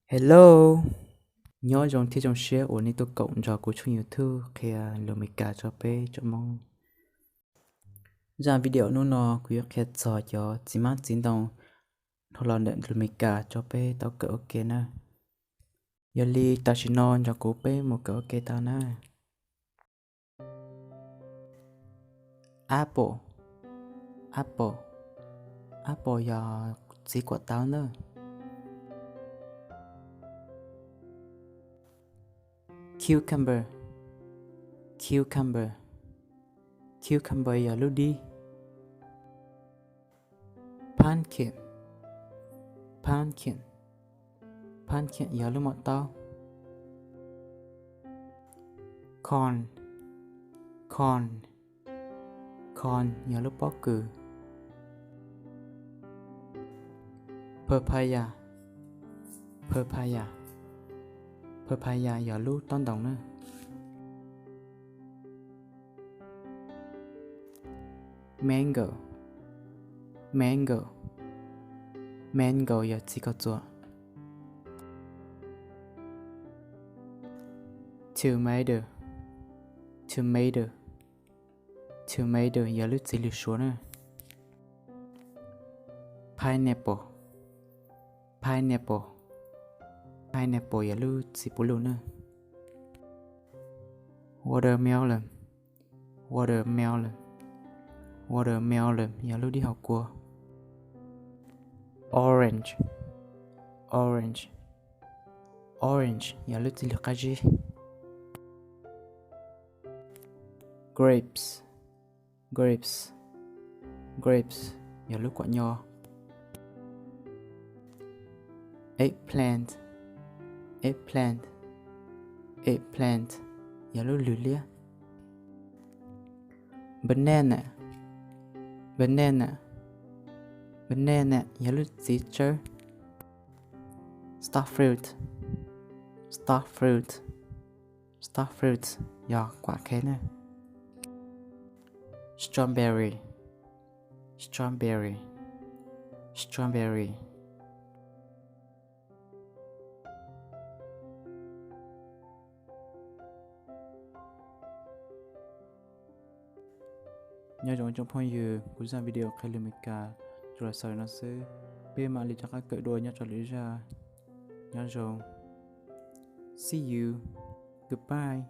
Hello, nyob zoo thiab zoo siab uas nej tuaj koom nrog kuv tshooj YouTube qhia lus Amelikas rau peb tsoom Hmoob. Zaj video hnub no kuv yuav qhia txog cov txiv hmab txiv ntoo dhau los ntawm lus Amelikas rau peb tau kawm ua ke na. Yog li tam sim no nrog kuv peb mus kawm ua ke tau na. Apple, apple, apple yog txiv kuam tau na. Cucumber, cucumber, cucumber yog lub dib. Pumpkin, pumpkin, pumpkin yog lub mom taub. Corn, corn, corn yog lub pob kws. Papaya, papaya, papaya yog lub tob ntoos na. Mango, mango, mango yog txiv kos txuas. Tomato, tomato, tomato yog lub txiv lws suav na. Pineapple, pineapple, pineapple yog lub txiv puv luj na. Watermelon, watermelon, watermelon yog lub dib hauv kua. Orange, orange, orange yog lub txiv lws qab zib. Grapes, grapes, grapes yog lub kuam nyo. Eggplant, eggplant, eggplant yog lub lws liab. Banana, banana, banana yog lub txiv tsawb. Starfruit, starfruit, starfruit yog kuam khev na. Strawberry, strawberry, strawberry. Nyob zoo tsoom phooj ywg, kuv zaj video qhia lus Amelikas tsuas los xaus li no xwb. Peb mam li rov qab kawm dua nyob rau lwm zaj. Nyob zoo. See you. Goodbye.